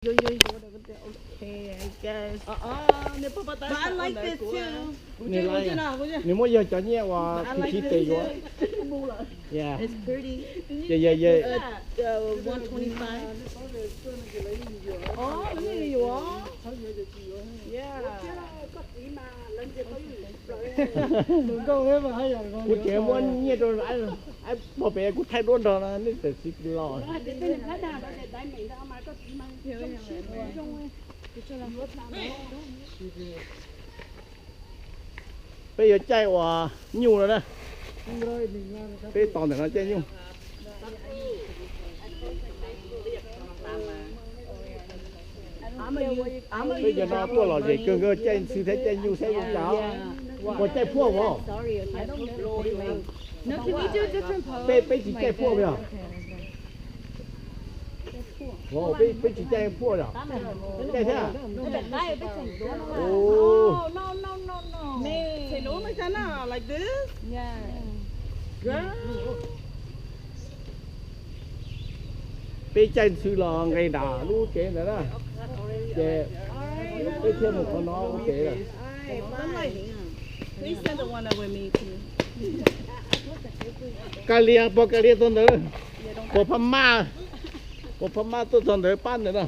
Okay, I guess. But I like this too. Nws muab yog cov nyiaj uas khib khib tes yuav. Yeah. It's pretty. Yeah, yeah, yeah. Uh, one twenty-five. Oh, yeah. Kuv tseem muab nyiaj rau, pog pem kuv thaij duab nrog no nej txawm tsis los. Peb yuav caij uas nyuj no na. Peb tos ntawm no caij nyuj. Peb cov no tuaj lom zem kawg, nkawd caij ntxhw thiab caij nyuj thiab zoo cas. Puas caij phuaj os? Peb, peb tsis caij phuaj yog? Peb, peb tsis caij phuaj yog? Caij thiab. Peb caij ntxhw los nqes nram lub tsev ntawd na, ces peb thiaj mus qhov no ua tsev lawm. Kais Lias, pog Kais Lias tuaj ntawd, pog Phaj Maj, pog Phaj Maj tuaj txog ntawd pab ntawd na.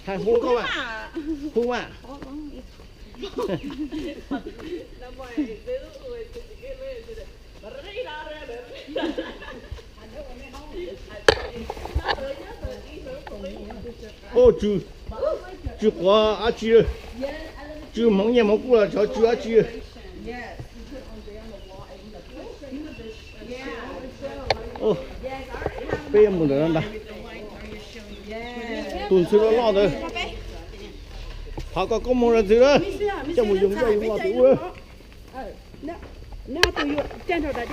Hais hu koj, hu mas. Tsw, tsw quav dab tsi, tsw hmoov nyiaj hmoov kub los xyov tsw dab tsi. Peb yuav mus ntawm no ntag. Tus ntxhw loj loj ntawd, thov koj koob hmoov rau ntxhw na, coj mus yoo coj mus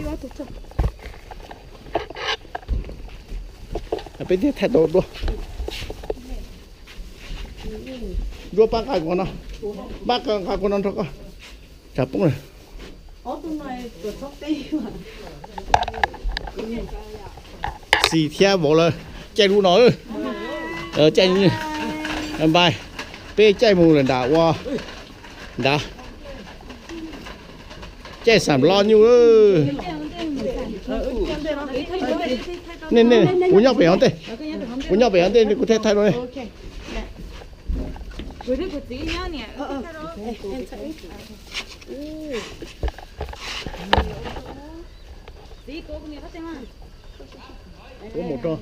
los tus ub. Peb thiaj thaij tau duab. Duab pab nqa kuv no, pab nqa kuv no nrog koj. Tsam poob lawm. Xis thiab vauv lawv caij lub no. Caij, npais, peb caij mus lawm nram ua nrad. Caij xam loj nyuj. Nej, nej, kuv nyob pem hauv ntej, kuv nyob pem hauv ntej kuv thiaj thaij rau nej. Kuv mus rau,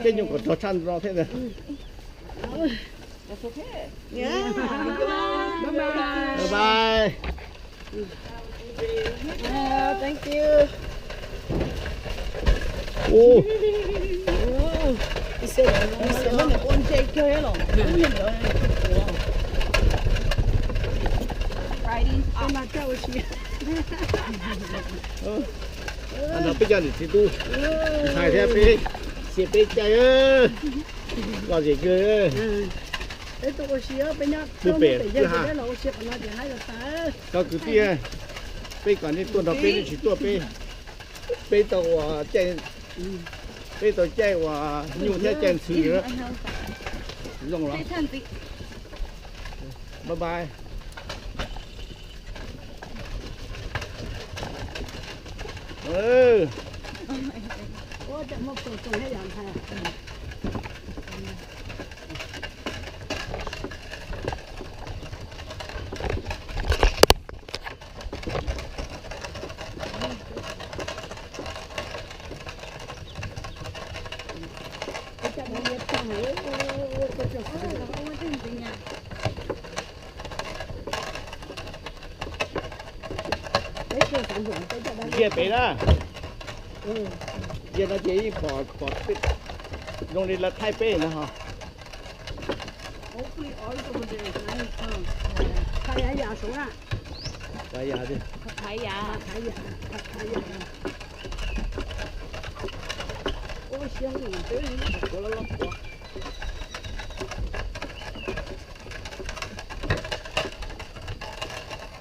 caij nyuj kom rog tshaj no thiab ntag. Bye bye. Peb cov niam txiv tub ntxhais thiab peb, xiam peb caij, lom zem kawg. Peb tuaj ua si, peb nyob pem kwj ha, peb los ua si qhov no ces haib los tas. Cov kwv tij, peb kom nej tuaj nrog peb, nej tsis tuaj peb, peb tau ua caij, peb tau caij ua nyuj thiab caij ntxhw. Zoo los, bye bye. Ziaj pem na, ziaj no ces yeej pom, pom zoo li lawv thaij peb na ho.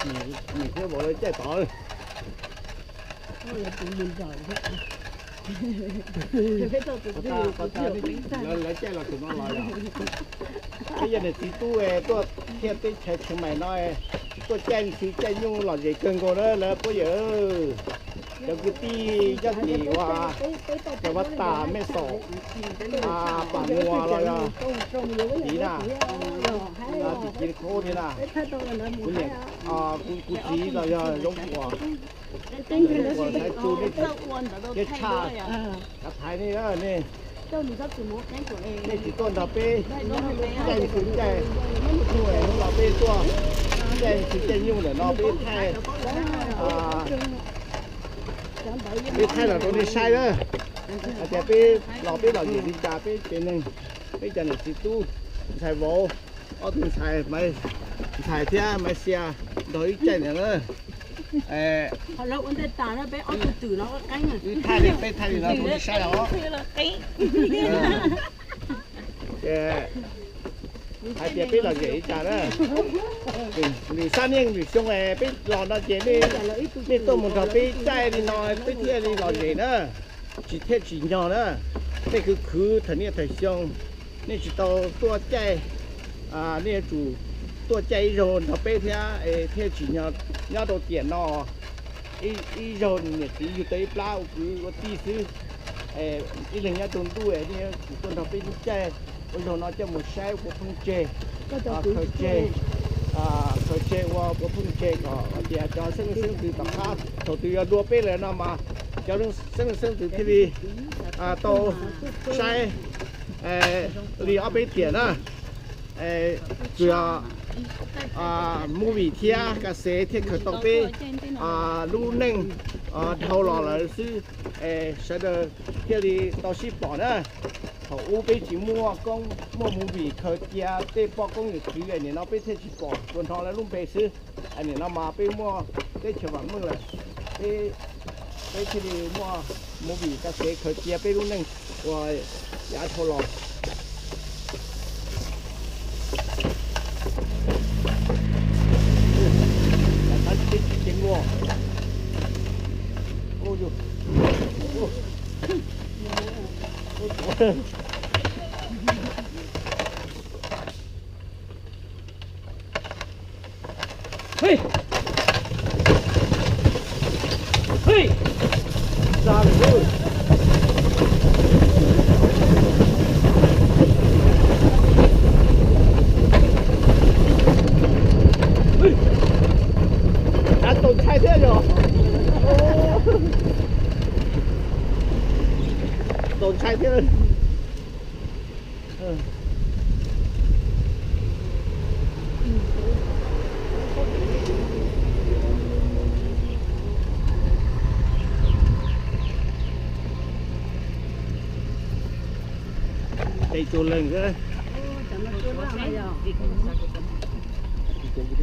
Niam thiab vauv lawv caij tod. Lawv caij los txog no los yog peb yog niam txiv tub tuaj thiaj teb chaws Tsheev Maim no, tuaj caij ntxhw caij nyuj lom zem kawg nkaus na lawv puab yawm. Cov kwv tij nyob tim ua, cov vaj tas mej xaum, Pam Muas los yog Tiv na, Tim Civ Khub thiab na, kuv niam, kuv txiv los yog Zoo Kuam, Zoo Kuam Xaiv Tsu, nej thiab tshaj, kav thaiv nej, nej tsis tuaj nrog peb caij ntxhw caij nyuj, hnub no peb tuaj caij ntxhw caij nyuj ntawm no peb thaij, peb thaij los rau nej saib na, hais tias peb los peb lom zem li cas peb tsev neeg, peb cov niam txiv tub, ntxhais vauv, ob tug ntxhais, ntxhais thiab Maiv Xia nrog wb caij ntawd na. Wb thaij li peb thaij li no rau nej saib os. Hais tias peb lom zem li cas na, lwm sab niaj lwm xyoo peb los no ces nej tuaj mus nrog peb caij li no peb thiaj li lom zem na, tsis thiaj tsis nyog na. Nej khwv khwv thaum niaj thaum xyoo, nej tsis tau tuaj caij, nej yuav tsum tuaj caij ib zaug nrog peb thiab thiaj tsim nyog nyob rau tiam no. Ib zaug niam txiv yug tau ib plab ua kwv ua tij xwb, ib leeg nyob rau ntuj nej yuav tsum tuaj nrog peb caij ua zaug no coj mus saib ua puav pheej tseg, khaws tseg, khaws tseg ua puav pheej tseg kom hais tias cov xeeb leej xeeb ntxwv tom qab thaum twg yog dua peb lawm no mas cov xeeb leej xeeb ntxwv thiaj li tau saib li ob peb tiam na. Tsuas yog movie thiab kas xev thiaj khaws tau peb lub neej dhau los lawm xwb, sawv daws thiaj li tau sib pom na. Thaum ub peb tsis muaj koob muaj movie khaws cia tej poj koob yawm txwv, nim no peb thiaj tsis pom tsuas hnov lawv lub npe xwb. Nim no mas peb muaj teb chaws vam meej lawm, peb thiaj li muaj movie kas xev khaws cia peb lub neej uas yav dhau los. Tau ntshai thiab yog, tau ntshai thiab. Tes tsuas leeg.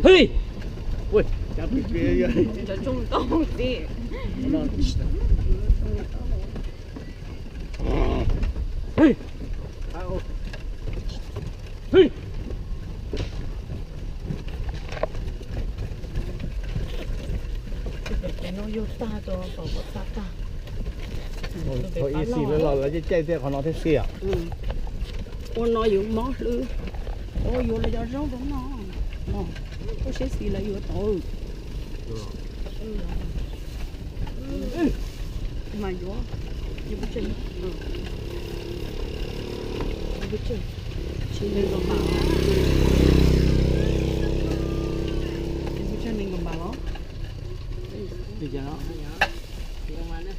Hwj! Ua, cov pim pim yog cov tsooj tau ti. Hwj! Hwj! Thaum ib xis lawv los lawv caij caij tej qhov no thiab xwb. Ua no yuav mob hlwb. Ua yuav los cov zaub rau no. Ua seb xis lawv yuav tau. Mas yuav, yuav pub tseg, yuav pub tseg, tsis neeg kom npam, yuav pub tseg neeg kom npam los,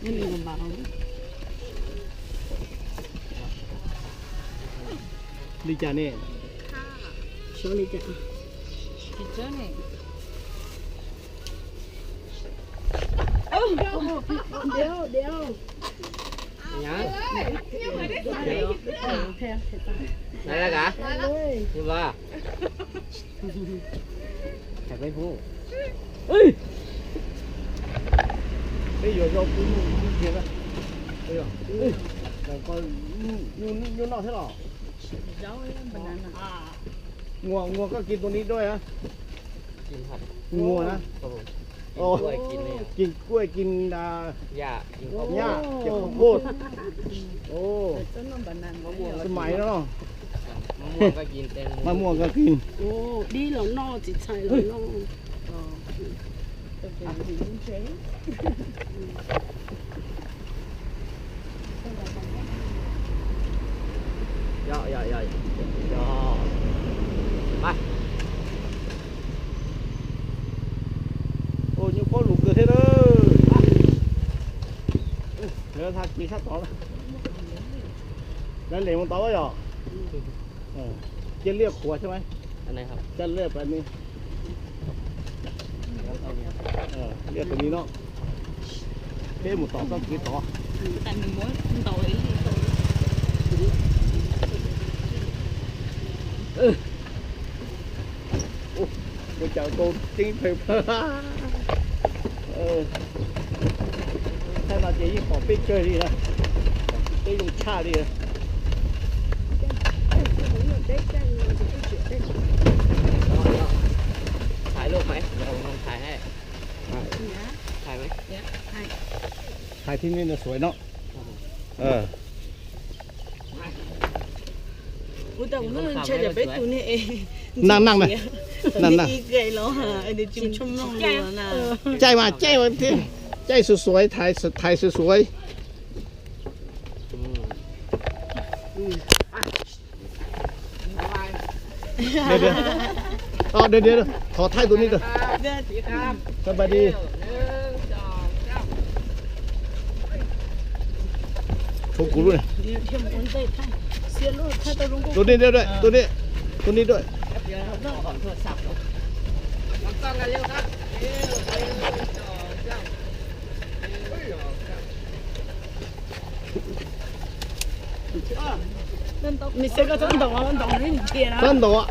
neeg kom npam los. Li cas ne? Xyov li cas. Peb yuav zaub pub nyuj ib tug kiag na. Nyuj noj thiab los? Nguas, nguas koj kis tus ni dua. Nguas na. กินกล้วยกิน อ่า หญ้า กินข้าวโพด หญ้า กินข้าวโพด โอ้ ต้นมะม่วงก็กิน แตงโม มะม่วงก็กิน โอ้ ดีเหรอเนาะ จิตใจเหรอเนาะ อ๋อ Yog, yog, yog, yog. Pais. Ua nyuj pob lus kawg thiab na. Lawv tha kiv sab tod na. Lawv lem mus tod yog. Caj liaj qhuav thiab mas. Caj liaj pais ni. Liaj tus ni no. Peb mus tom txoj kev tod. Ua cas kau ceeb phew. Thaij no ces yeej pom peb tsawg li na, peb zoo tshaj li.ถ่ายรูปไหม เดี๋ยวผมถ่ายให้ ถ่ายไหม ถ่ายที่นี่นะสวยเนาะ เออ นั่งนั่งนะ นั่งนั่ง ใจ้มา ใจ้มาที่ ใจ้สวยๆ ถ่าย ถ่ายสวยๆ เดี๋ยวเดี๋ยว อ๋อ เดี๋ยวเดี๋ยว ขอถ่ายตัวนี้ก่อน สบายดี โชว์กูด้วย ตัวนี้ด้วย ตัวนี้ด้วย ตัวนี้ด้วย Nws xav koj txhob ntaus, ntaus nws nrhiav na. Txhob ntaus.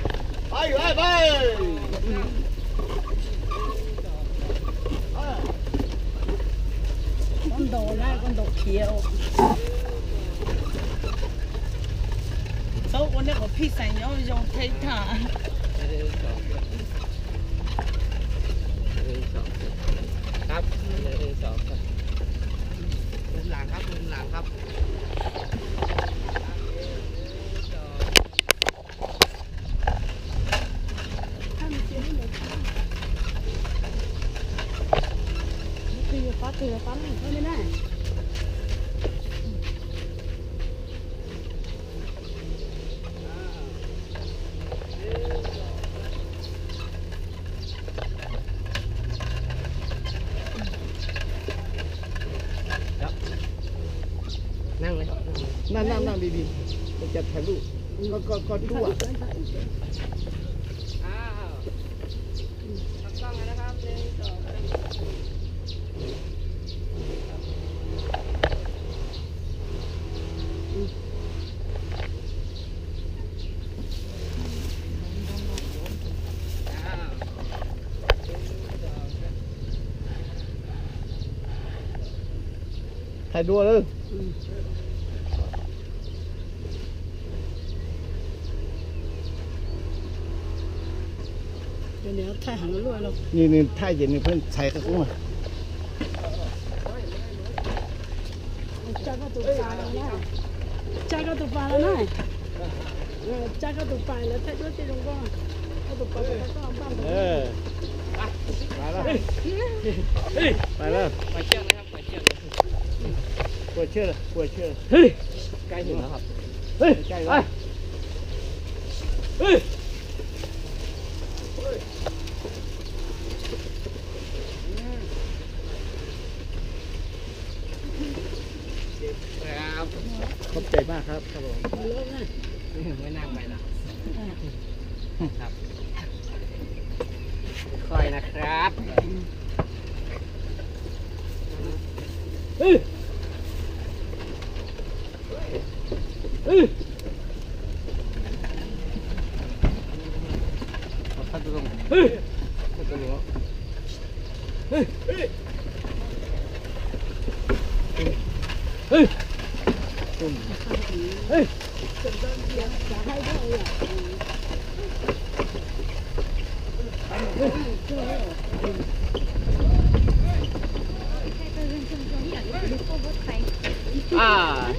Koj ntaus na, koj ntaus khiav. Txhob ua nej qhov phij xeem nyob zoo thiab tham.นั่งเลย นั่งนั่งนั่งดีๆ จะถ่ายรูป ก็ก็ก็ชั่ว อ้าว ตากล้องนะครับ หนึ่ง สอง สาม Thaij duab lawm. Nws thaij ces nws pheej txhais qab koob. Tsa koj tus pas los na. Tsa koj tus pas los na. Tsa koj tus pas lawv thaij duab thiaj zoo nkauj. Koj tus pas thaij koj npaj ntawd. Pais lawm. Pais lawm. Pais lawm. Pais lawm. Khov cai maj khab, khab. ไม่นั่งไปหรอก ครับ ค่อยๆ นะครับ Ê, Ah.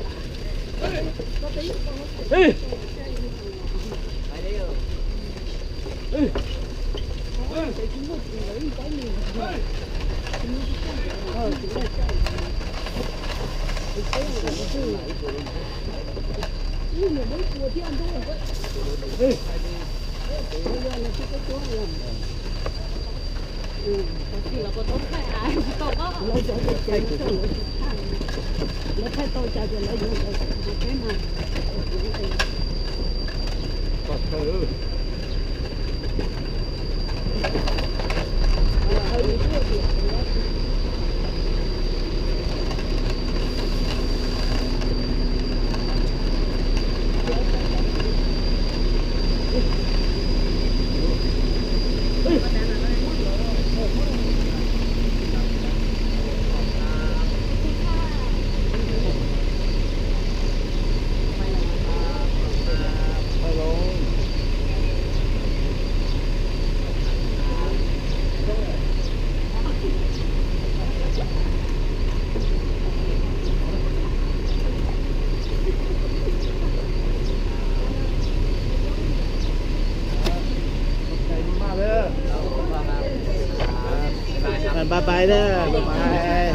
Bye bye na, bye bye.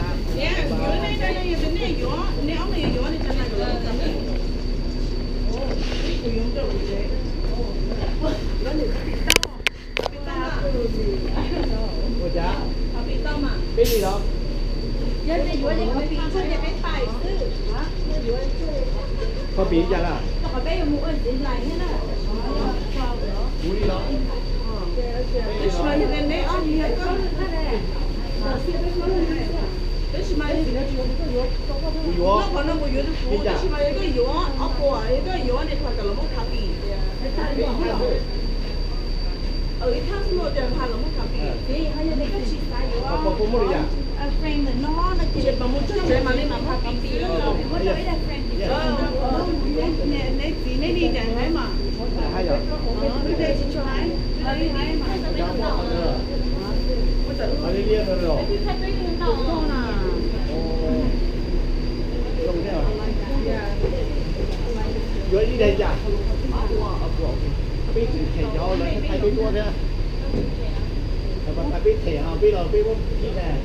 Ua cas? Peb li los? Koj piv li cas lawm? Kuv li los? Kuv yuav. Li cas? Puas muaj li cas? Hais yom? Li liaj no los? Yuav ib daim cas? Peb tseem them cov lawv thaij peb duab thiab. Peb them ho peb los peb muab ib daim.